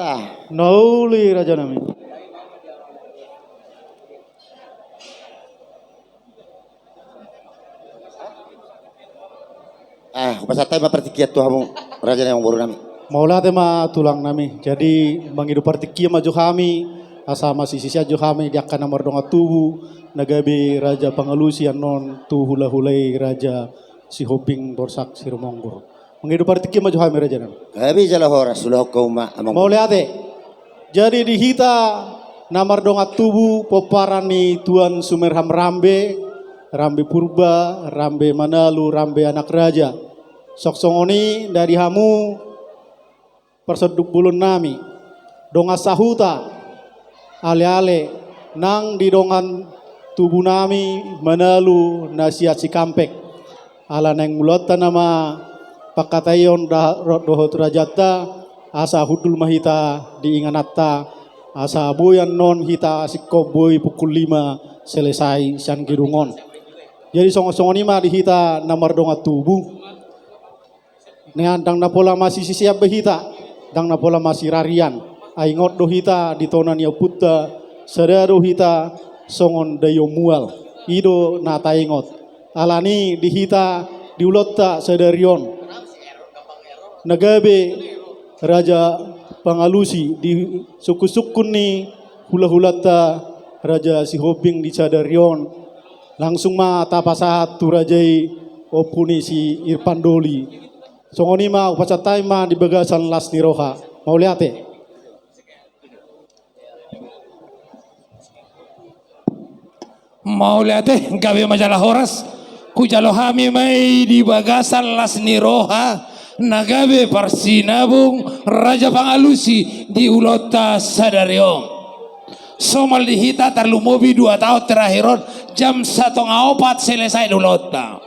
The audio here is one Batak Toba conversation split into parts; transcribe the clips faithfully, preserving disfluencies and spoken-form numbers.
Ah, nauli raja nami. Ah, hupasahat hami ma partingkian tu hamu, raja ni amangboru nami. Mauliate ma tulang nami. Jadi mangido partingkian ma jo hami, asa masisisian jo hami di angka na mardongan tubu, na gabe raja pangalusi annon tu hulahula i raja Sihombing Borsak Sirumonggur. Mangido partingkian ma jo hami raja nami. Gabe jala horas, ulahon hamu ma amang. Mauliate. Jadi di hita na mardongan tubu pomparan ni Tuan Sumerham Rambe, Rambe Purba, Rambe Manalu, Rambe Anak Raja. Songon i nda di hamu parsonduk bolon nami, dongan sahuta, aleale nang di dongan tubu nami Manalu na sian Sikampek. Ala naeng mulaonta nama pangkataion da-, ro-, dohot rajanta, asa hundul ma hita di ingananta, asa boi annon hita singkop boi pukul lima selesai sian gedung on. Jadi songon-songon i ma di hita na mardongan tubu. Nian ndang na pola masisisian be hita, ndang na pola masirarian. Ai ingot do hita di tona ni ompunta, sada do hita songon daion mual. I do na taingot. Alani di hita di ulaonta sadari on, na gabe raja pangalusi di sungkun-sungkun ni hulahulanta raja Sihombing di sadari on. Langsung ma tapasahat tu raja i, ompu ni si Irpandoli. Songon i ma hupasahat hami ma di bagasan las ni roha. Mauliate. Mauliate, gabe ma jala horas. Hujalo hami ma i di bagasan las ni roha na gabe parsinabung raja pangalusi di ulaonta sadari on. Somal di hita tarlumobi dua taon terakhir on, jam satonga opat selesai do ulaonta.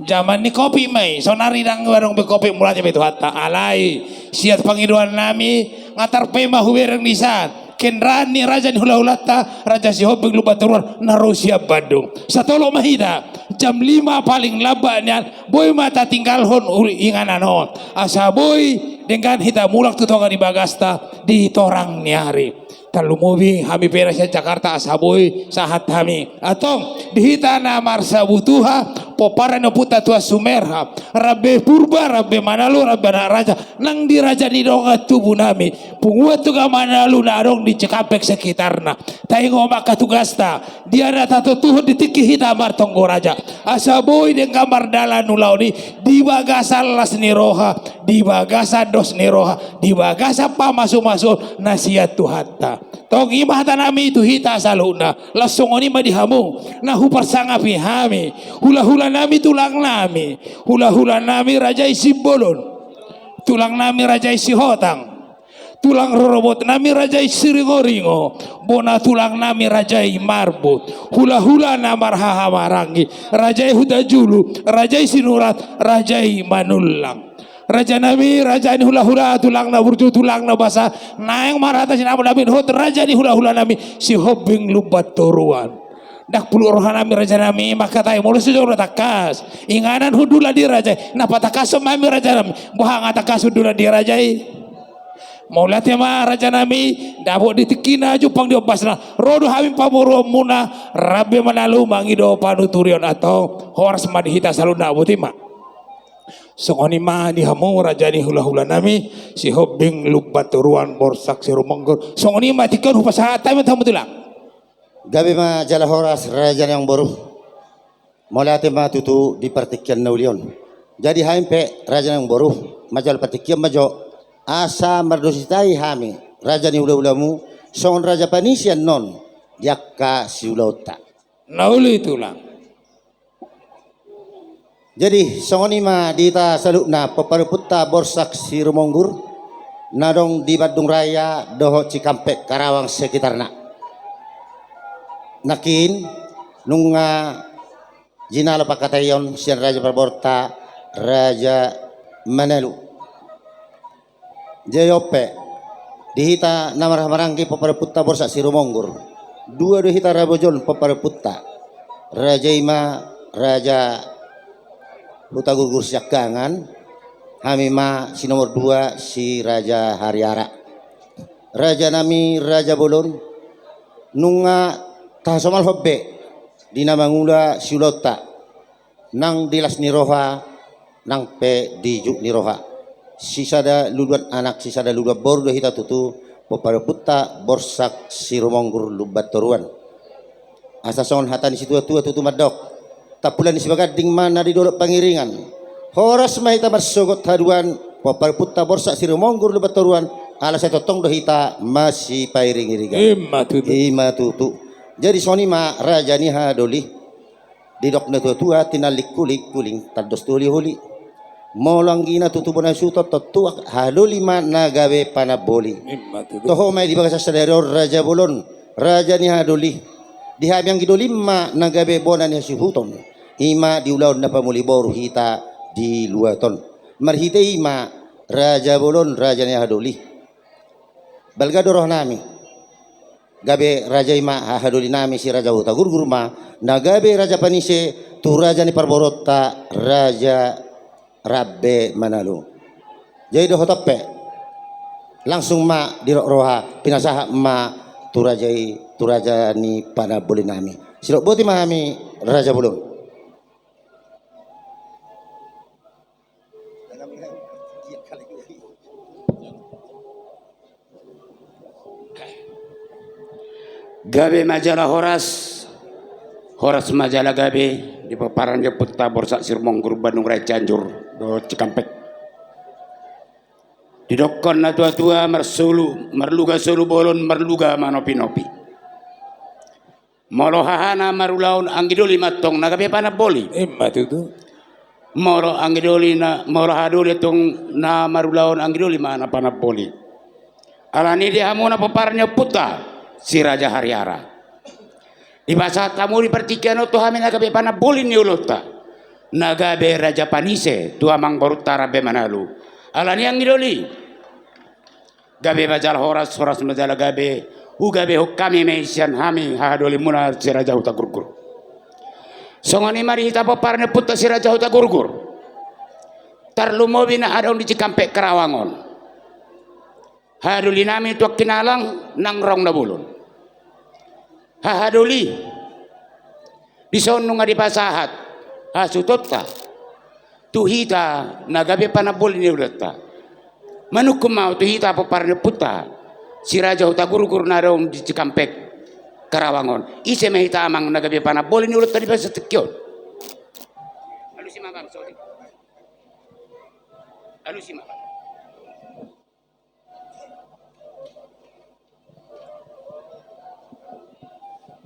Jaman ni kopi ma i, sonari ndang adong be kopi, mauliate ma i tu Tuhanta. Alai sian pangidoan nami, nga tarpei ma hubereng di san kendaraan ni raja ni hulahulanta, raja Sihombing Lumban Toruan, na ro sian Bandung. Satolop ma hita, jam lima paling lambat nian, boi ma tatinggalhon ul-, inganan on. Asa boi denggan hita mulak tu tonga ni bagasta di torang ni ari. Tarlumobi hami pe na sian Jakarta, asa boi sahat hami. Antong, di hita na marsabutuha, pomparan ni ompunta Tuan Sumerham, Rambe Purba, Rambe Manalu, Rambe Anak Raja, nang di raja ni dongan tubu nami, punguan Toga Manalu na adong di Cikampek sekitarna. Taingot ma angka tugasta, dia na tatontuhon di tingki hita martonggo raja. Asa boi denggan mardalan ulaon i di bagasan las ni roha, di bagasan dos ni roha, di bagasan pamasumasuon na sian Tuhanta. Tong i ma hata nami tu hita saluhutna, laos songon i ma di hamu na huparsangapi hami, hulahula nami, tulang nami, hulahula nami raja i Simbolon, tulang nami raja i Sihotang, tulang rorobot nami raja i Siringoringo, bona tulang nami raja i Marbun, hulahula na marhahamaranggi, raja i Hutajulu, raja i Sinurat, raja i Manullang. Raja nami, raja ni hulahula, tulang na burju, tulang na basa, naeng marhata sinamot nami dohot raja ni hulahula nami Sihombing Lumban Toruan. Ndang puluk roha nami raja nami mangkatai, molo so jolo tangkas inganan hundul di raja i, na patangkashon ma hami raja nami. Boha nga tangkas hundul di raja i? Mauliate ma raja nami, dapot di tingkina, jumpang di ombasna, ro do hami pamoruonmuna, Rambe Manalu, mangido panuturion. Antong, horas ma di hita saluhutna, boti ma. Songon i ma di hamu raja ni hulahula nami Sihombing Lumban Toruan Borsak Sirumonggur. Songon i ma tingki on, hupasahat hami ma tu hamu tulang. Gabe ma jala horas raja ni amangboru. Mauliate ma tutu di partingkian na uli on. Jadi hami pe raja ni amangboru, manjalo partingkian ma jo, asa mardositari hami raja ni hulahulamu songon raja panisi annon di angka siulaonta. Na uli tulang. Jadi songon i ma di hita saluhutna pomparan ni ompunta Borsak Sirumonggur na adong di Bandung Raya dohot Cikampek, Karawang sekitarna. Nangkin nunga jinalo pangkataion sian raja parboruonta Raja Manalu. Jadi on pe, di hita na marhahamaranggi pomparan ni ompunta Borsak Sirumonggur, dua do hita rabojon pomparan ni ompunta. Raja i ma Raja Hutagurgur Siangkangan, hami ma si nomor dua si Raja Hariara. Raja nami, raja bolon, nunga tahasomalhon be di na mangula siulaonta, nang di las ni roha, nang pe di juk ni roha. Sisada luluan anak, sisada luluan boru do hita tutu, pomparan ni ompunta Borsak Sirumonggur Lumbantoruan. Asa songon hata ni situatua tutu mandok: Tampulon ni Sibaganding ma na di dolok Pangiringan. Horas ma hita marsogot haduan, pomparan ni ompunta Borsak Sirumonggur Lumbantoruan, ala sai tongtong do hita masipairingiringan. Ima tutu. Ima tutu. Jadi songon i ma, raja ni hahadoli. Didok na tuatua, tinallik hulihuli, tandos tu holiholi. Molo anggina tutu bona suhut, tontu hahadoli ma na gabe panamboli. Ima tutu. Toho ma i di bagasan sadari on, raja bolon, raja ni hahadoli. Di hami anggidoli ma na gabe bona ni hasuhuton. Ima di ulaon na pamuli boru hita di luat on. Marhite i ma, raja bolon, raja ni hahadoli, balga do roha nami. Gabe raja i ma hahadoli nami Si Raja Hutagurgur ma na gabe raja panise tu raja ni parboruonta, Raja Rambe Manalu. Jadi dohot on pe, langsung ma didok roha, pinasahat ma tu raja i, tu raja ni panamboli nami. Sidok boti ma hami, raja bolon. Gabe ma jala horas, horas ma jala gabe di pomparan ni ompunta Borsak Sirumonggur Bandung Raya Cianjur dohot Cikampek. Didokkon na tuatua, marsolu, marluga solu bolon, marluga manopinopi. Molo hahana marulaon, anggidoli ma antong na gabe panamboli. Ima tutu. Molo anggidoli na, molo hahadoli antong na marulaon, anggidoli ma na panamboli. Alani i di hamuna pomparan ni ompunta Si Raja Hariara, dipasahat hamu di partingkian on tu hami na gabe panamboli ni ulaonta, na gabe raja panise tu amangborunta Rambe Manalu. Alani i anggidoli, gabe ma jala horas, horas ma jala gabe, hugabehon hami ma i sian hami hahadolimuna Si Raja Hutagurgur. Songon i ma di hita pomparan ni ompunta Si Raja Hutagurgur, tarlumobi na adong di Cikampek Karawang on. Hahadoli nami tu angka na alang nang raung na bolon. Hahadoli, dison nunga dipasahat hasuhutonta tu hita na gabe panamboli ni ulaonta. Manungkun ma ahu tu hita pomparan ni ompunta Si Raja Hutagurgur na adong di Cikampek Karawang on. Ise ma hita amang na gabe panamboli ni ulaonta di bagasan tingki on? Alusi ma bang, sorry. Alusi ma bang.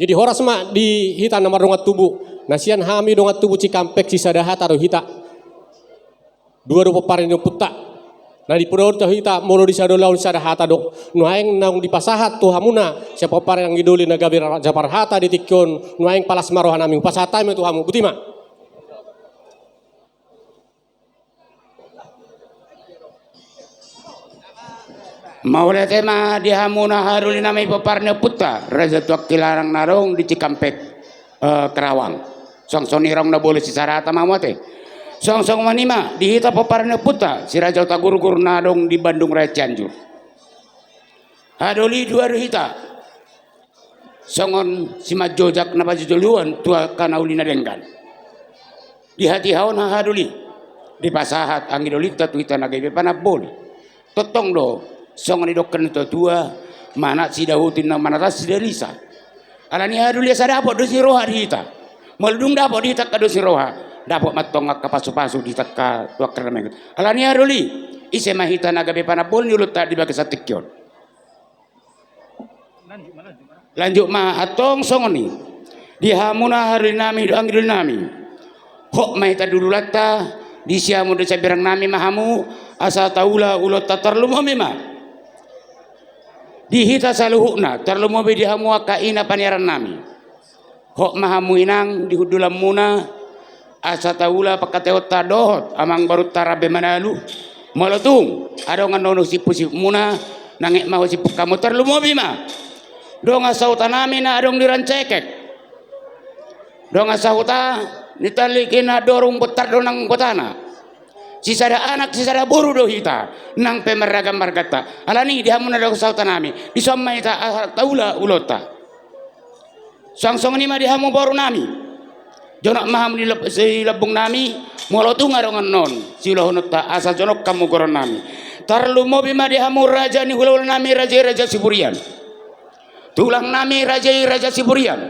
Jadi horas ma di hita na mardongan tubu, na sian hami dongan tubu Cikampek sisada hata do hita. Dua do pomparan ni ompunta. Na dipodohon tu hita molo di sada ulaon sada hata do. Nuaeng naung dipasahat tu hamuna sian pomparan anggidoli na gabe raja parhata di tingki on, nuaeng palas ma roha nami, hupasahat hami tu hamu. Boti ma. Mauliate ma di hamuna hahadoli nami pomparan ni ompunta Raja Tuan Kilarang na adong di Cikampek, eh, Karawang. Songon i raung na bolon sisada hata ma hamu ate. Songon i ma di hita pomparan ni ompunta Si Raja Hutagurgur na adong di Bandung Raya Cianjur. Hahadoli, dua do hita. Songon simanjojak na pajojolion tu angka na uli na denggan. Di hatiha on hahadoli, dipasahat anggidolinta tu hita na gabe panamboli. Tongtong do songon nidok ni natuatua, manat sidahuti na manat sidarisa. Alani hahadoli, asa dapot dos ni roha di hita. Molo dung dapot di hita angka dos ni roha, dapot ma antong angka pasupasu di hita angka tu angka na denggan. Alani hahadoli, ise ma hita na gabe panamboli ni ulaonta di bagasan tingki on? Lanjut ma antong songon i. Di hamuna hahadoli nami dohot anggidoli nami, hot ma hita di ululanta, di siamun di sambirang nami ma hamu, asa taula ulaonta, tarlumobi ma di hita saluhutna, tarlumobi di hamu angka ina paniaran nami. Hot ma hamu inang di hundulanmuna, asa taula pangkataionta dohot amangborunta Rambe Manalu. Molo tung adong annon husiphusipmuna, nang et ma husiphut hamu, tarlumobi ma dongan sahuta nami na adong di Rancaikek. Dongan sahuta ni Tallik i na dorung bontar do nang botana. Sisada anak, sisada boru do hita, nang pe marragam marganta. Alani i di hamu na dao sahutanami, dison ma hita asa taula ulaonta. Suang songon i ma di hamu borunami. Jonok ma hamu di lab-, silambungnami, molo tung adong annon siulahononta, asa jonok hamu goronnami. Tarlumobi ma di hamu raja ni hulahulanami, raja i Raja Siburian. Tulangnami raja i Raja Siburian.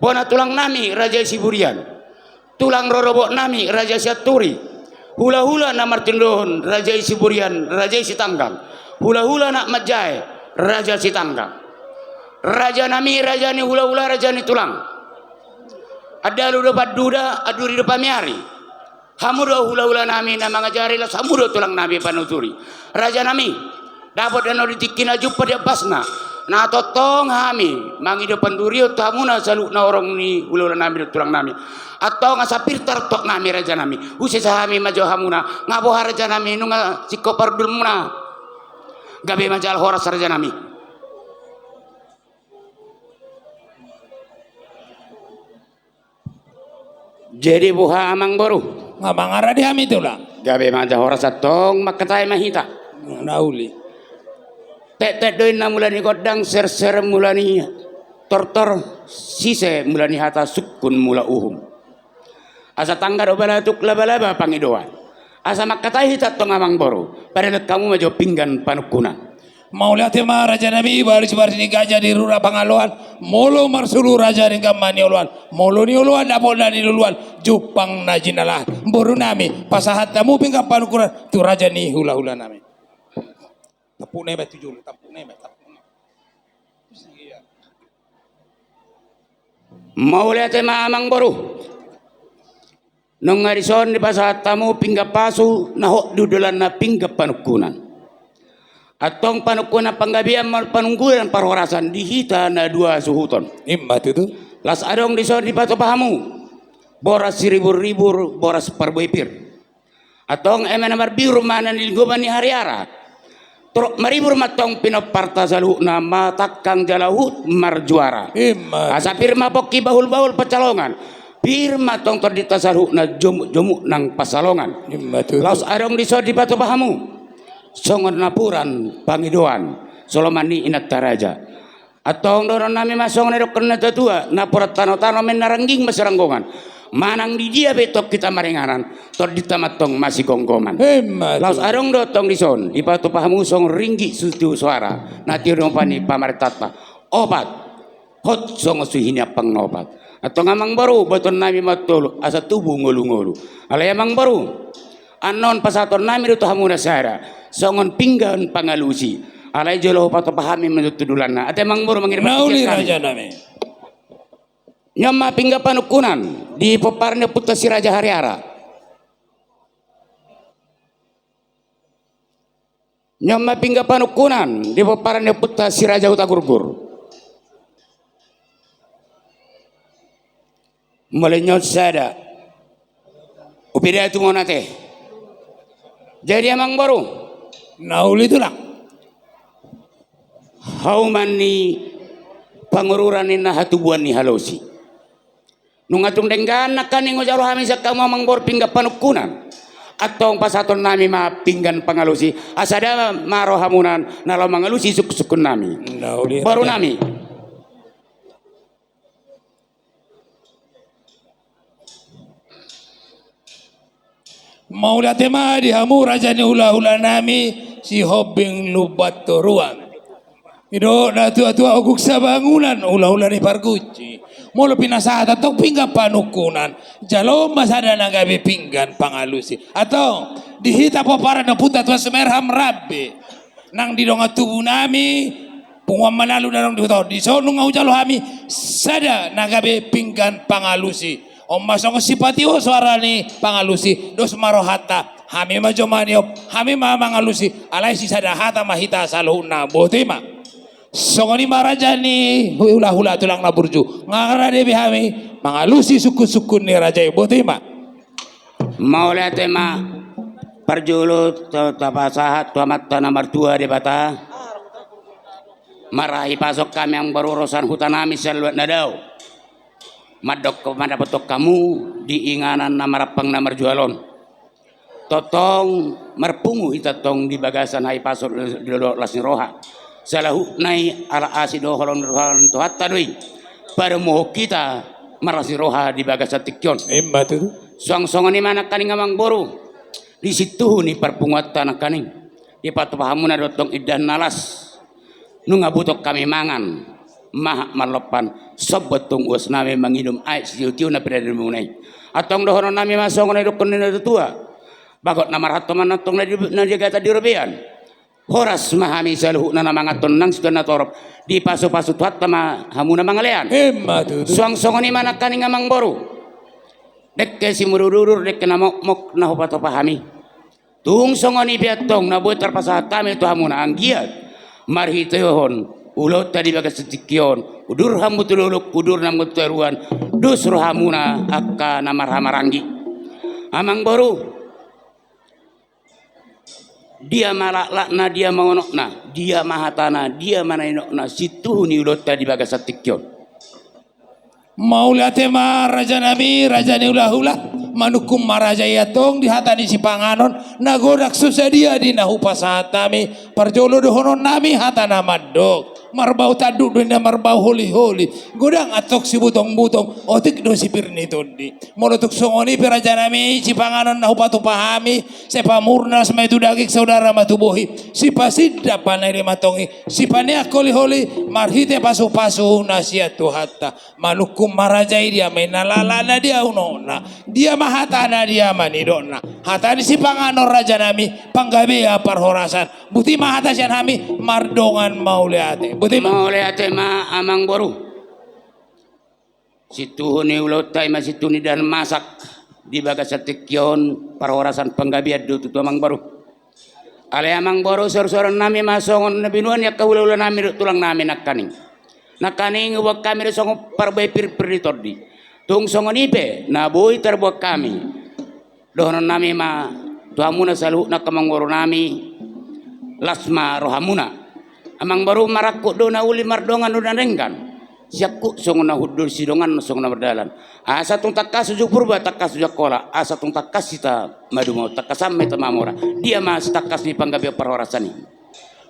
Bona tulangnami raja i Siburian. Tulang rorobotnami raja i Sianturi. Hulahula na martinodohon raja i Siburian, raja i Sitanggang. Hulahula na manjae raja Sitanggang. Rajanami, raja ni hulahula, raja ni tulang. Andalu do panduda, anduri do pamiari. Hamu do hulahulanami na mangajari, laos hamu do tulangnami panuturi. Rajanami, dapot do annon di tingki na jumpa di ambasna. Na tongtong hami mangido pandurion tu hamuna saluhutna horong ni hulahulanami dohot tulangnami. Antong asa pir tartoknami rajanami, husesa hami manjou hamuna. Nga boha rajanami, nunga singkop parundulmuna? Gabe ma jala horas rajanami. Jadi boha amangboru? Nga mangarade hami tulang. Gabe ma jala horas, antong mangkatai ma hita. Na uli. Tektek do inna mula ni gondang, serser mula ni tortor, sise mula ni hata, sungkun mula uhum. Asa tangga do balatuk, labalaba pangidoan. Asa mangkatai hita antong amangboru, parelet hamu ma jo pinggan panungkunan. Mauliate ma rajanami, baris-baris ni gaja di rura Pangaloan, molo marsuru raja denggan ni oloan, molo nioloan dapotna di luluan, jumpang na jinalahan. Borunami, pasahat hamu pinggan panungkunan tu raja ni hulahulanami. Tampuk na i ma tu jolo, tampuk na i ma, tampuk na i ma. Mauliate ma amangboru. Nunga dison dipasahat hamu pinggan pasu, na hot di hundulanna pinggan panungkunan. Antong panungkunan panggabean ma panungkunan parhorasan di hita na dua suhuton. Ima tutu. Laos adong dison dipatupa hamu boras siribur-ribur, boras parbue pir. Antong eme na marbiur ma na nilinggoman ni hariara. Torop maribur ma antong pinomparta saluhutna, matangkang jala huhut marjuara. Ima. Asa pir ma pongki bahul-bahul pansalongan. Pir ma antong tondinta saluhutna, jomuk-jomuk nang pansalongan. Ima tutu. Laos adong dison dipatupa hamu songon napuran pangidoan, so lomo ni inanta raja. Antong dohononnami ma songon na nidok ni natua-tua, napuran tano-tano, manang na rangging masiranggongan. Manang di dia pe tong hita maringanan, tondinta ma antong masigomgoman. Ima tutu. Laos adong do antong dison dipatupa hamu songon ringgit sitiur soara, na tiur ni ompa ni pamarentanta. Opat, hot songon suhi ni ampang na opat. Antong amangboru, botoonnami ma on tolu, asa tubu ngolu-ngolu. Alai amangboru, annon pasahatonnami do tu hamuna sada songon pinggan pangalusi. Alai jolo hupatupa hami ma jo tu hundulanna. Ate amangboru, mangirim. Na uli rajanami. Nion ma pinggan panungkunan di pomparan ni ompunta Si Raja Hariara. Nion ma pinggan panungkunan di pomparan ni ompunta Si Raja Hutagurgur. Molo nion sada, hupidatu ma on ate. Jadi amangboru. Na uli tulang. Hauman ni Pangururan ninna hatubuan ni halosi. Nunga tung denggan nangkaning hujalo hami sian hamu amangboru pinggan panungkunan. Antong pasahatonnami ma pinggan pangalusi, asa da ma rohamuna na laho mangalusi sungkun-sungkunnami. Borunami. Mauliate ma di hamu raja ni hula-hulanami Sihombing Lumban Toruan. Didok natua-tua, ogung sabangunan hula-hula ni pargunji. Molo pinasahat antong pinggan panungkunan, jalo ma sada na gabe pinggan pangalusi. Antong di hita pomparan ni ompunta Tuan Sumerham Rambe, nang di dongan tubunami Punguan Manalu na adong di huta on, dison nunga hujalo hami sada na gabe pinggan pangalusi. On ma songon sipatio soara ni pangalusi, dos ma rohanta. Hami ma jo maniop, hami ma mangalusi, alai sisada hata ma hita saluhutna, botima. Songon i ma raja ni hula-hula tulang na burju, nga rade be hami mangalusi sungkun-sungkun ni raja i, botima. Mauliate ma. Parjolo ta-, tapasahat tu Amanta na martua Debata, marahi pasu hami amangboru urusan hutanami sian luat na dao. Mandok mandapothon hamu di inganan na marampang na marjual on. Tongtong marpungu hita tong di bagasan hahipason di dolok las ni roha. Saluhutna i ala asi do holong ni roha ni Tuhanta do i. Padomuhon hita marlas ni roha di bagasan tingki on. Ima tutu. Suang songon i ma nangkaning amang boru. Di sintuhu ni parpunguanta nangkaning. Dipatupa hamuna do tong indahan na las. Nunga butong hami mangan, mahap marlompan, sombot tung uas nami manginum aek sitiotio na pinadamuna i. Antong dohonon nami ma songon na didokkon ni na tuatua. Bagot na marhato ma antong na di, na di gata di robean. Horas ma hami saluhutna na manganhon nang situan na torop. Dipasupasu Tuhanta ma hamuna mangalean. Ima tutu. Suang songon i ma nangkaning amang boru. Dengke simudurudur, dengke na mokmok na hupatupa hami. Tung songon i pe antong na boi tarpasahat hami tu hamuna anggiat marhitehon ulaonta di bagasan tingki on, udur hamu tu dolok, udur hamu tu toruan, dos rohamuna angka na marhahamaranggi. Amang boru, dia ma laklakna, dia ma unokna, dia ma hatana, dia ma nidokna, sintuhu ni ulaonta di bagasan tingki on. Mauliate ma raja nami, raja ni hulahula. Manungkun ma raja i antong di hata ni sipanganon na godang so sadia di na hupasahat hami. Parjolo dohonon nami hata na mandok. Marbau tanduk do ninna, marbau holiholi. Godang antong sibutongbutong, otik do sipir ni tondi. Molo tung songon i pe raja nami, sipanganon na hupatupa hami, sai pamurnas ma i tu daging, saudara ma tu bohi. Sipasindak paneleng ma antong i, sipaneang holiholi, marhite pasupasu na sian Tuhanta. Manungkun ma raja i, dia ma inna laklakna, dia unokna, dia ma hatana, dia ma nidokna. Hata ni sipanganon raja nami, panggabean parhorasan. Boti ma hata sian hami, mardongan mauliate. Boti ma. Mauliate ma amang boru. Sintuhu ni ulaonta i ma sintuhu ni dalan masak di bagasan tingki on, parhorasan panggabean do tutu amang boru. Alai amang boru, saursaur nami ma songon na binoan ni angka hulahula nami dohot tulang nami nangkaning. Nangkaning huboan hami do songon parbue pirpir ni tondi. Tung songon i pe na boi tarboan hami. Dohonon nami ma tu hamuna saluhutna angka amang boru nami, las ma rohamuna. Amang boru, marangkup do na uli, mardongan do na denggan. Siangkup songon na hundul, sidongan songon na mardalan. Asa tung tangkas ujung Purba, tangkas ujung Angkola. Asa tung tangkas hita maduma, tangkasan ma hita mamora. Dia ma sitangkas ni panggabean parhorasan i.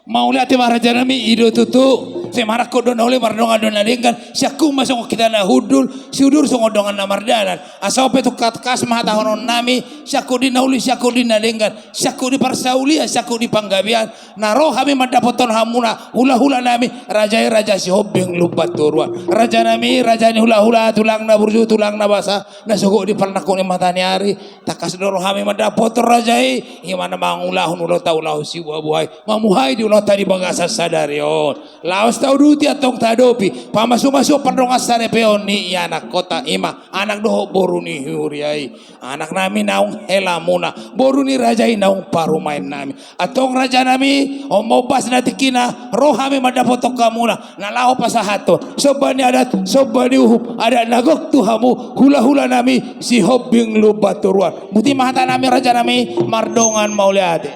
Mauliate ma raja nami, i do tutu. Sai marangkup do na uli, mardongan do na denggan. Siangkup ma songon hita na hundul, siudur songon dongan na mardalan. Asa on pe tung tangkas ma hatahonon nami, siangkup di na uli, siangkup di na denggan, siangkup di parsaulian, siangkup di panggabean. Na ro hami mandapothon hamuna hulahula nami, raja i raja Sihombing Lumban Toruan. Raja nami, raja ni hulahula, tulang na burju, tulang na basa, na sogot di parnangkok ni mata ni ari. Tangkas do ro hami mandapothon raja i, i ma na mangulahon ulaonta ulaon sibuhabuhai, mamuhai di ulaonta di bagasan sadari on. Laos tauduti antong tadopi pamasumasuon pardongansaripeon ni ianakkonta, i ma anak dohot boru ni huria i. Anak nami naung helamuna, boru ni raja i naung parumaen nami. Antong raja nami, on ma umbasna tingkina, ro hami mandapothon hamuna na laho pasahathon somba ni adat, somba ni uhum, adat na gok tu hamu hulahula nami Sihombing Lumban Toruan. Boti ma hata nami raja nami, mardongan mauliate.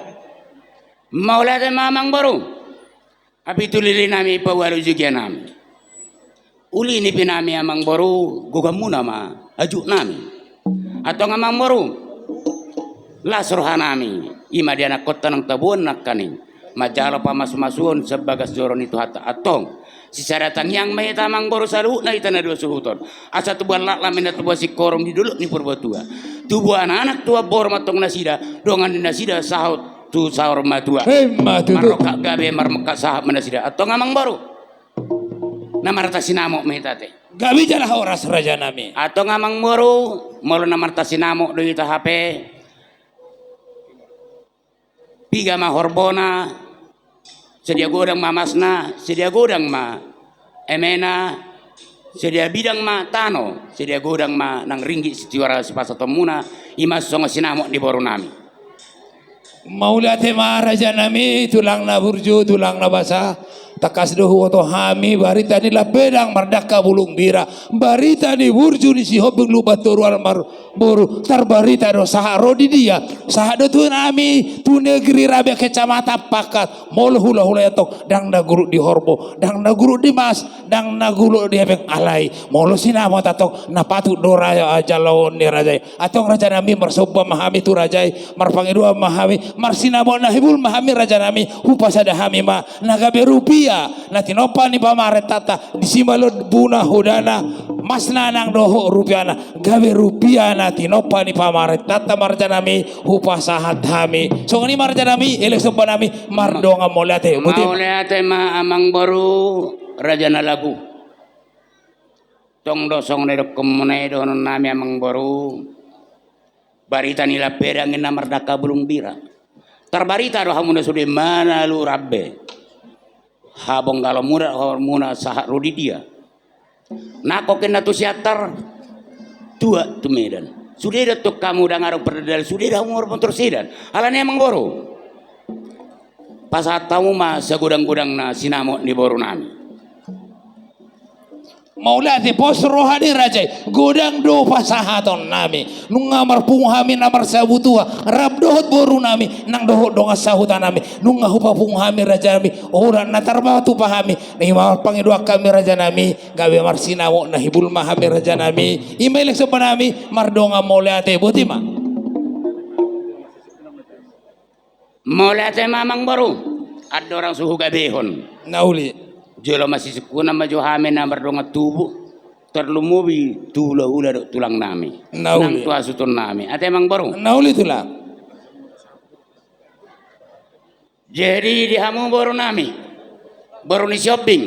Mauliate ma amang boru. Hapitu lili nami, paualu jugia nami. Uli nipi nami amang boru, gogamuna ma ajuk nami. Antong amang boru, las roha nami, i ma di anakkonta nang tabuan nangkaning manjalo pamasumasuon sian bagas joro ni Tuhanta. Antong sisada tangiang ma hita amang boru, saluhutna hita na dua suhut on. Asa tubuan laklak ma inna, tubuan singkoru di dolok ni Purbatua. Tubuan anak tubuan boru ma antong nasida, dongan ni nasida sahat tu saur matua. Ima tutu. Marrongkap gabe, marmongkap sahat ma nasida. Antong amang boru, na marhata sinamot ma hita ate. Gabe jala horas raja nami. Antong amang boru, molo na marhata sinamot do hita hape, piga ma horbona, sadia godang ma masna, sadia godang ma emena, sadia bidang ma tano, sadia godang ma nang ringgit sitiora sipasahatonmuna, i ma songon sinamot ni boru nami. Mauliate ma raja nami, tulang na burju, tulang na basa, Tangkas do huboto hami barita ni lampedang mardangka bulung bira, barita ni burju ni Sihombing Lumban Toruan, Amangboru, tarbarita do sahat ro di dia. Sahat do tu hami tu negeri Rabe, kecamatan Pangkal. Molo hulahula i antong, ndang na gurut di horbo, ndang na gurut di mas, ndang na gurut di hepeng. Alai molo sinamot antong, na patut do raja, jaloon ni raja i. Antong rajanami, marsomba ma hami tu raja i, marpangidoan ma hami, marsinamot na hibul ma hami rajanami, hupasada hami ma na gabe rupia na tinompa ni pamarentanta, di simalambuna hodana, masna nang dohot rupiana, gabe rupia na tinompa ni pamarentanta ma rajanami, hupasahat hami. Songon i ma rajanami, elek sombanami, mardongan mauliate. Boti ma. Mauliate ma, Amangboru, raja na lagu. Tong do songon na nidokkonmuna i dohononnami, Amangboru. Barita ni lampedang i na mardangka bulung bira. Tarbarita do hamuna sude manalu rambe. Habonggalonmuna, hormuna sahat ro di dia. Nangkok ninna tu Siantar, tuat tu Medan. Sude do antong hamu ndang adong pardalanan, sude do hamu marmotor sedan. Alani i, Amangboru, pasahat hamu ma sagodang-godangna sinamot ni borunami. Mauliate, pos roha ni raja i, godang do pasahatonnami. Nunga marpungu hami na marsabutuha, rap dohot borunami, nang dohot dongan sahutanami. Nunga hupapungu hami rajanami, olat na tarpatupa hami. Na i ma marpangidoan hami rajanami, gabe marsinamot na hibul ma hami rajanami. I ma elek sombanami, mardongan mauliate. Boti ma. Mauliate ma, Amangboru. Andorang so hugabehon, na uli, jolo masisungkunan ma jo hami na mardongan tubu, tarlumobi tu hulahula dohot tulangnami, na uli, nang tu hasuhutonnami. Ate, Amangboru. Na uli, Tulang. Jadi di hamu borunami, boru ni Sihombing,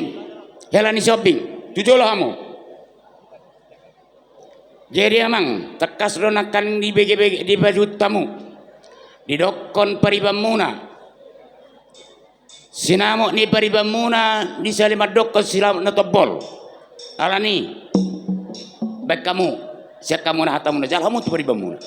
hela ni Sihombing, tu jolo hamu. Jadi, Amang, tangkas do nangkin dibege-bege, dipajuhut hamu, didokkon paribanmuna. Sinamot ni paribanmuna, di sahali mandokkon sinamot na tombol. Alani i, baen hamu, sian hamu na hatamuna, jalo hamu tu paribanmuna.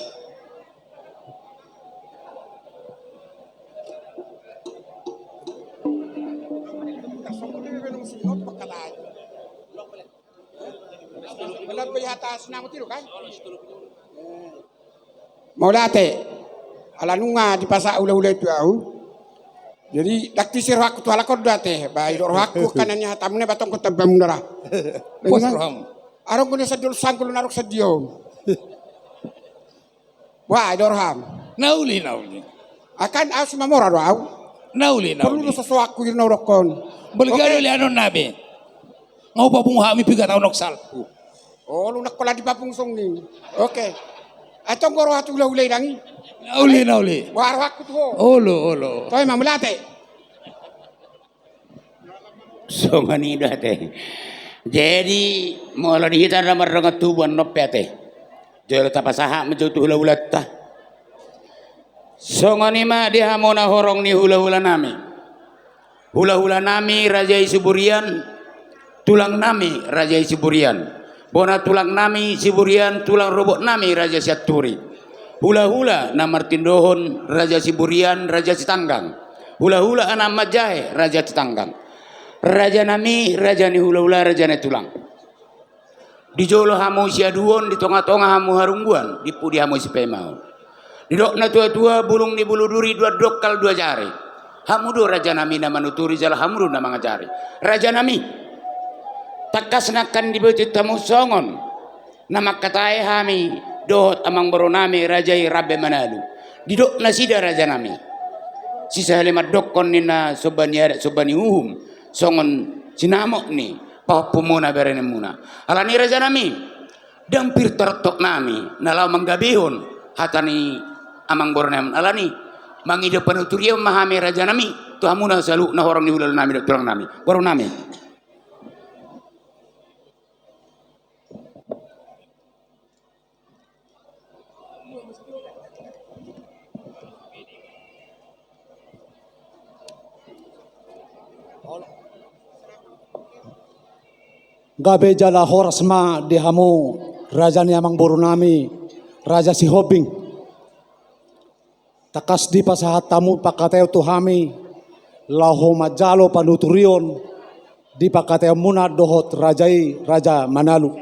Mauliate. Ala nunga dipasahat hulahula i tu ahu. Jadi, ndang tisi rohangku tu halak on do ate. Ba, didok rohangku, kanan ni hatamuna, ba tong tamba muna ra. Pos roham. Adong do na sandiol sanggul na adong sandiol. Wah, didok roham. Na uli, na uli. Akan ahu Simamora do ahu. Na uli, na uli. Porlu do sosoakku i na hudokkon. Bolga do lianon nami. Nga hupapungu hami piga taon noksalku. Olo, nangkin dipapungu songon i. Oke. Ai tong do roha tu hulahula i dang i. Na uli, na uli. Wah, rohangku tu ho. Olo, olo. Toe ma, mauliate. Songon i do ate. Jadi, molo di hita na mardongan tubu annon pe ate, jolo tapasahat ma jo tu hulahulanta. Songon i ma di hamu na horong ni hulahulanami. Hulahulanami Raja i Siburian, tulangnami Raja i Siburian, bona tulangnami Siburian, tulang robotnami Raja Sianturi. Hulahula na martindohon Raja Siburian, Raja Sitanggang. Hulahula anak manjae Raja Sitanggang. Rajanami, raja ni hulahula, raja ni tulang. Di jolo hamu siaduon, di tongatonga hamu harungguan, di pudi hamu sipaimaon. Didok na tuatua, bulung ni bulu duri, dua dokkal dua jari. Hamu do rajanami na manuturi, jala hamu do na mangajari. Rajanami, tangkas nangkin diboto hamu songon na mangkatai hami dohot amangborunami raja i Rambe Manalu. Didok nasida rajanami, sisahali mandokkon ninna somba ni adat, somba ni uhum, songon sinamot ni pahompumuna, berenenmuna. Alani rajanami, ndang pir taroktoknami na laho manggabehon hata ni amangborunami. Alani, mangido panuturion ma hami rajanami tu hamuna saluhut na horong ni hulahulanami dohot tulangnami, borunami. Gabe jala horas ma di hamu raja ni amangborunami, Raja Sihombing. Tangkas dipasahat hamu pangkataion tu hami, laho manjalo panuturion di pangkataionmuna dohot raja i, Raja Manalu.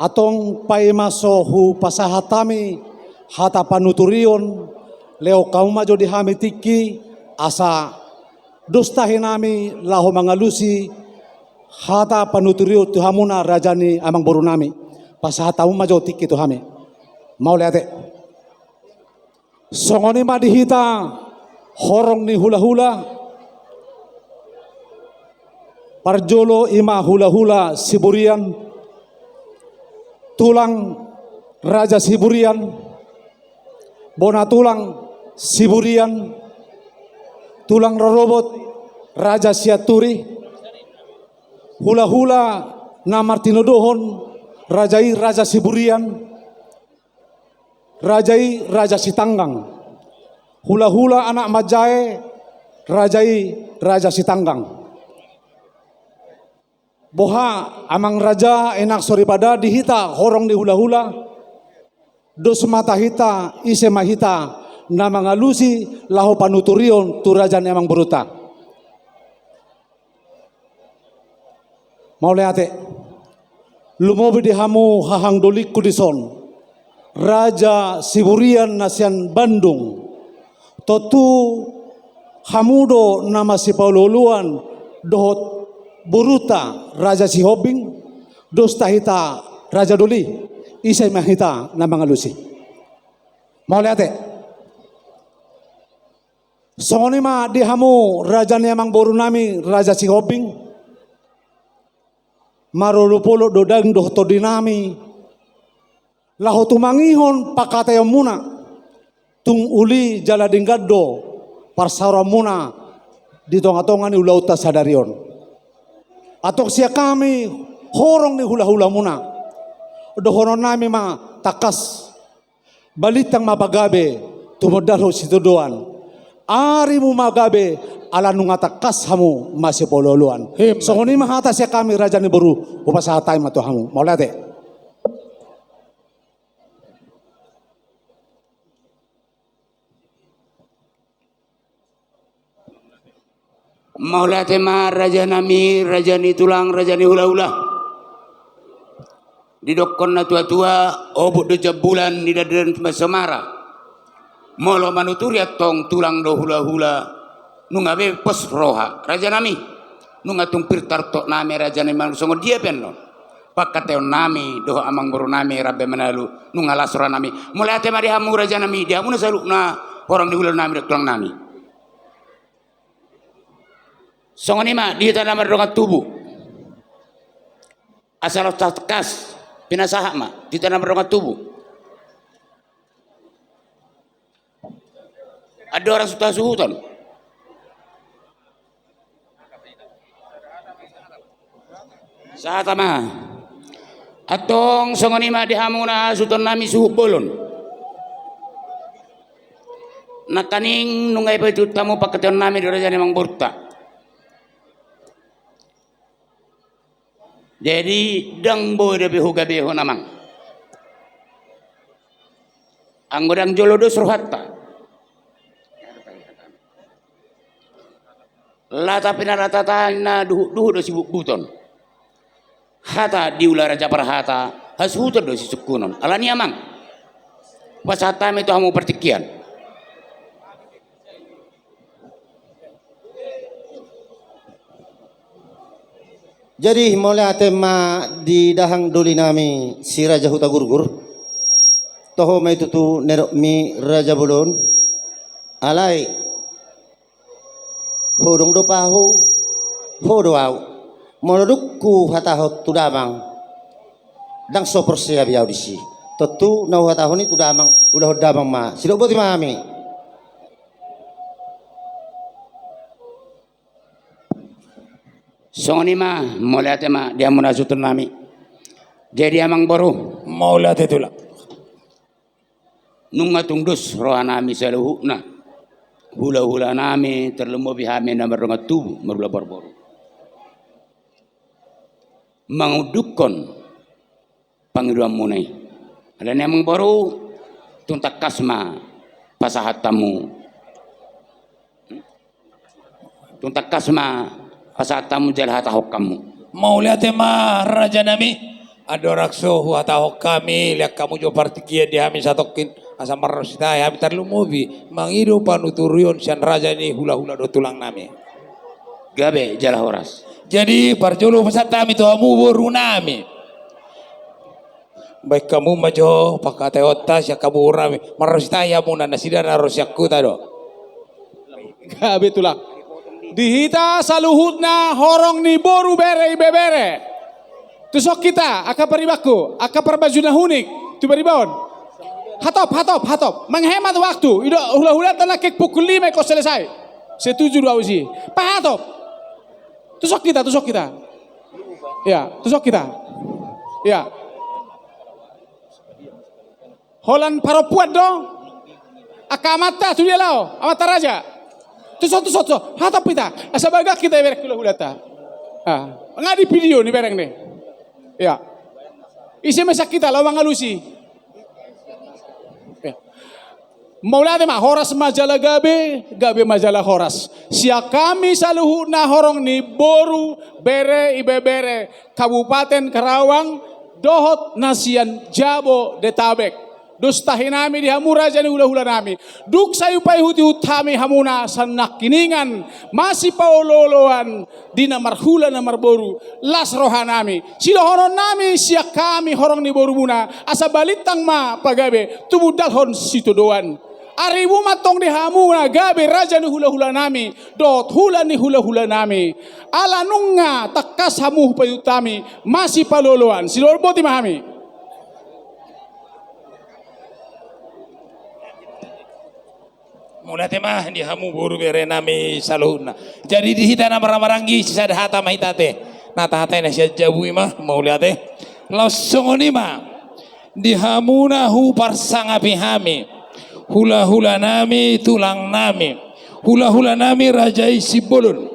Antong paima so hupasahat hami hata panuturion, lehon hamu ma jo di hami tingki, asa dos tahi nami laho mangalusi hata panuturion tu hamuna raja ni amangborunami. Pasahat hamu ma jo tingki tu hami. Mauliate. Songon i ma di hita horong ni hulahula. Parjolo i ma hulahula Siburian, tulang Raja Siburian, bona tulang Siburian, tulang rorobot Raja Sianturi, hulahula na martinodohon raja i Raja Siburian, raja i Raja Sitanggang. Hulahula anak manjae, raja i Raja Sitanggang. Boha, amang raja, inang soripada, di hita horong ni hulahula, dos ma tahi hita, ise ma hita na mangalusi laho panuturion tu raja ni amangborunta. Mauliate. Lumobi di hamu hahang dolingku dison, Raja Siburian na sian Bandung. Tontu hamu do na masipaolooloan dohot borunta Raja Sihombing, dos tahi hita raja doli, ise ma hita na mangalusi. Mauliate. Songon i ma di hamu raja ni amangborunami Raja Sihombing. Marolopolop do daging dohot tondinami laho tumangihon pangkataionmuna. Tung uli jala denggan do parsaoranmuna di tongatonga ni ulaonta sadari on. Antong sian hami horong ni hulahulamuna, dohononnami ma tangkas. Balintang ma pagabe, tumundalhon sitondoan. Arimu ma gabe, ala nunga tangkas hamu masipaolooloan. Songon i ma hata sian hami raja ni boru, hupasahat hami ma tu hamu. Mauliate. Mauliate ma rajanami, raja ni tulang, raja ni hulahula. Didokkon na tuatua, obuk do jambulan di dandanan Somara. Molo manuturi antong tulang do hulahula, nunga be pos roha rajanami. Nunga tung pir tartoknami rajanami, manang songon dia pe annon pangkataionnami dohot amangborunami Raja Manalu, nunga las rohanami. Mauliate ma di hamu rajanami, di hamu na saluhutna horong ni hulanami dohot tulangnami. Songon i ma di hita na mardongan tubu. Asa laos tangkas pinasahat ma di hita na mardongan tubu. Andorang so tasuhuton, sahat ma. Antong songon i ma di hamu na hasuhutonnami suhut bolon. Nangkaning nunga dipaihut hamu pangkataionnami di raja ni amangborunta. Jadi ndang boi dope hugabehon amang, anggo ndang jolo dos rohanta. Lata pe na lata, tani na duhutduhut do sibutbuton. Hata diula raja parhata, hasuhuton do sisungkunon. Alani amang, pasahat hami tu hamu partingkian. Jadi mauliate ma di dahahang dolinami si Raja Hutagurgur. Toho ma i tutu na nidokmi raja bolon. Alai, hodong do pahu, ho do au. Molo dung huhatahon tu damang, ndang so porsea be au disi. Tontu na huhatahon i tu damang, ulahon damang ma. Sidok boti ma hami. Songon i ma, mauliate ma di hamu na hasuhutonnami. Jadi amangboru, mauliate tulang. Nunga tung dos rohanami saluhutna, hulahulanami, tarlumobi hami na mardongan tubu, marhula parboru, mangundukhon pangidoanmuna i. Alani amangboru, tung tangkas ma pasahat hamu. Tung tangkas ma Pasahat hamu jala hatahon hamu. Mauliate ma raja nami. Andorang so huhatahon hami, lean hamu jo partingkian di hami satongkin, asa marrosita hami tarlumobi mangido panuturion sian raja ni hulahula dohot tulang nami. Gabe jala horas. Jadi parjolo pasahat hami tu hamu boru nami. Baen hamu ma jo pangkataionta sian hamu boru nami. Marrosita hamuna, nasida na ro sian huta do. Gabe tulang. Di hita saluhutna horong ni boru, bere, ibebere. Tuson hita, angka paribanku, angka parbaju na hunik, tu pariban on. Hatop, hatop, hatop. Menghemat waktu. I do hulahulanta nangkin pukul lima ingkon selesai. Setuju do au disi. Pahatop. Tuson hita, tuson hita. Ya, tuson hita. Ya. Holan parompuan do. Angka amanta, tu dia laho? Amanta raja. Tuson, tuson, tuson. Hatop hita. Asa bagak hita ibereng hulahulanta. Ah, nga di video ni bereng ni. Ya. Ise ma sian hita laho mangalusi? Ya. Mauliate ma, horas ma jala gabe, gabe ma jala horas. Sian hami saluhutna horong ni boru, bere, ibebere Kabupaten Karawang dohot na sian Jabodetabek. Dos tahi nami di hamu raja ni hulahula nami. Dung sai hupaihutihut hami hamuna sian nangkiningan masipaolooloan di na marhula na marboru, las roha nami. Sidohonon nami sian hami horong ni borumuna, asa balintang ma pagabe, tumundalhon sitadoan. Arimu ma antong di hamu na gabe raja ni hulahula nami dohot hula ni hulahula nami. Ala nunga tangkas hamu hupaihut hami masipaolooloan. Sidohonon, boti ma hami. Mauliate ma di hamu boru, bere nami saluhutna. Jadi di hita na marhahamaranggi sisada hata ma hita ate. Na tahatai na sian jabu i ma, mauliate. Laos songon i ma di hamu na huparsangapi hami, hulahula nami, tulang nami. Hulahula nami raja i Simbolon,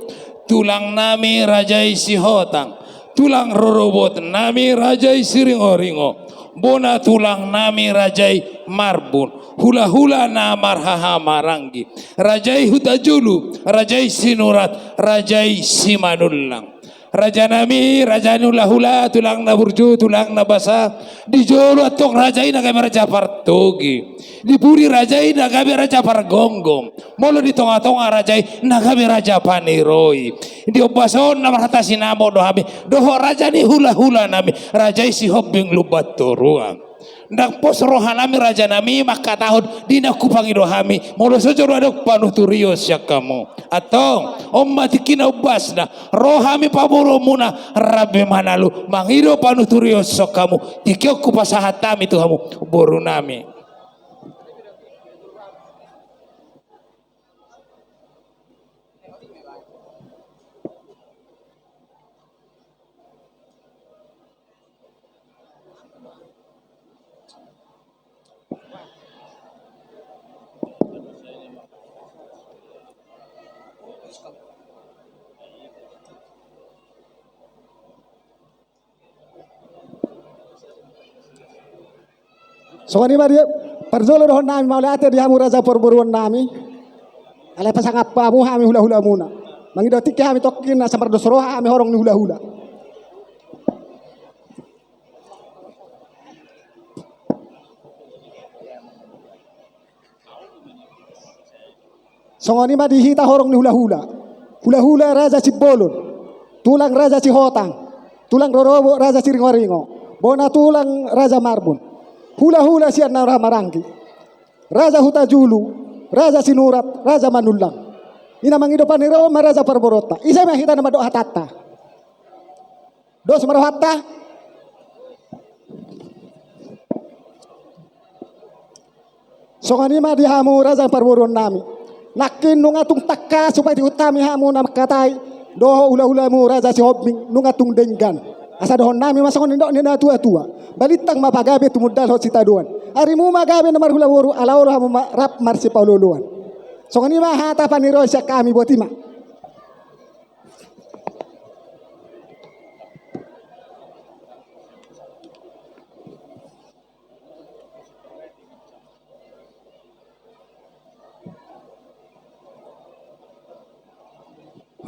tulang nami raja i Sihotang, tulang rorobot nami raja i Siringoringo, bona tulang nami raja i Marbun, hulahula na marhahamaranggi, raja i Hutajulu, raja i Sinurat, raja i Simanullang. Raja nami, raja ni hulahula, tulang na burju, tulang na basa. Di jolo antong raja i na gabe raja partogi. Di pudi raja i na gabe raja pargomgom. Molo di tongatonga raja i na gabe raja paniroi. Di ombas on na marhata sinamot do hami dohot raja ni hulahula nami, raja i Sihombing Lumbantoruan. Ndang pos roha nami raja nami mangkatahon di na hupangido hami, molo so jolo adong panuturion sian hamu. Antong, on ma tingki na umbasna, ro hami pamoruonmuna, rap be manalu mangido panuturion sian hamu. Tingki on hupasahat hami tu hamu boru nami. Songon i ma di parjolo dohonon nami, mauliate di hamu raja parboruon nami. Alai pasangap hamu hami hulahulamuna. Mangido tingki hami tongkin asa mardos roha hami horong ni hulahula. Songon i ma di hita horong ni hulahula. Hulahula raja Simbolon, tulang raja Sihotang, tulang rorobot raja Siringoringo, bona tulang raja Marbun, hulahula sian na marhahamaranggi, raja Hutajulu, raja Sinurat, raja Manullang. I na mangido panuturion ma raja parboruonta. Ise ma hita na mandok hatanta? Dos ma rohanta. Songon i ma di hamu raja parboruon nami. Nangkin nunga tung tangkas hupaihutihut hami hamu na mangkatai dohot hulahulamu raja Sihombing, nunga tung denggan. Asa dohonon nami ma songon nidok ni natuatua: Balintang ma pagabe, tumundalhon sitadoan. Arimu ma gabe na marhula boru, ala olo hamu ma rap marsipaolooloan. Songon i ma hata panuturion sian hami, boti ma.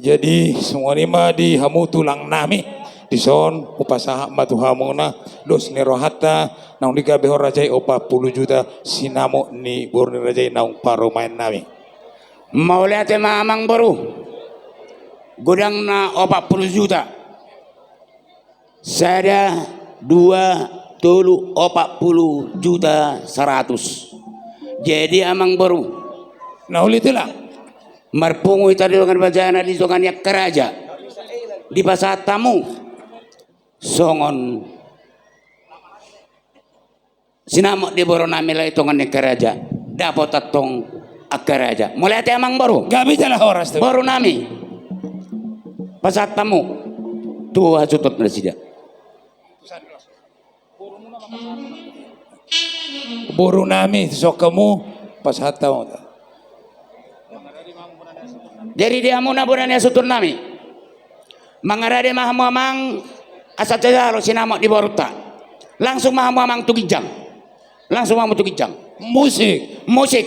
Jadi songon i ma di hamu tulang nami, dison hupasahat ma tu hamuna dos ni rohanta, naung di gabe ho raja i opat pulu juta sinamot ni boru ni raja i naung parumaen nami. Mauliate ma amang boru. Godangna opat pulu juta. Sada, dua, tolu, opat pulu juta saratus. Jadi amang boru. Na uli tulang. Marpungu hita di dongan bajana di dongan ni angka raja. Dipasahat hamu songon sinamot di boru nami laho tu dongan ni angka raja. Dapot antong angka raja. Mauliate amang boru. Gabe jala horas tu boru nami. Pasahat hamu tu hasuhuton nasida. Boru nami, tu son hamu pasahat hamu. Jadi di hamuna bona ni hasuhuton nami. Mangarade ma hamu amang, asa jalo sinamot di borunta. Langsung ma hamu amang tu ginjang. Langsung ma hamu tu ginjang. Musik. Musik.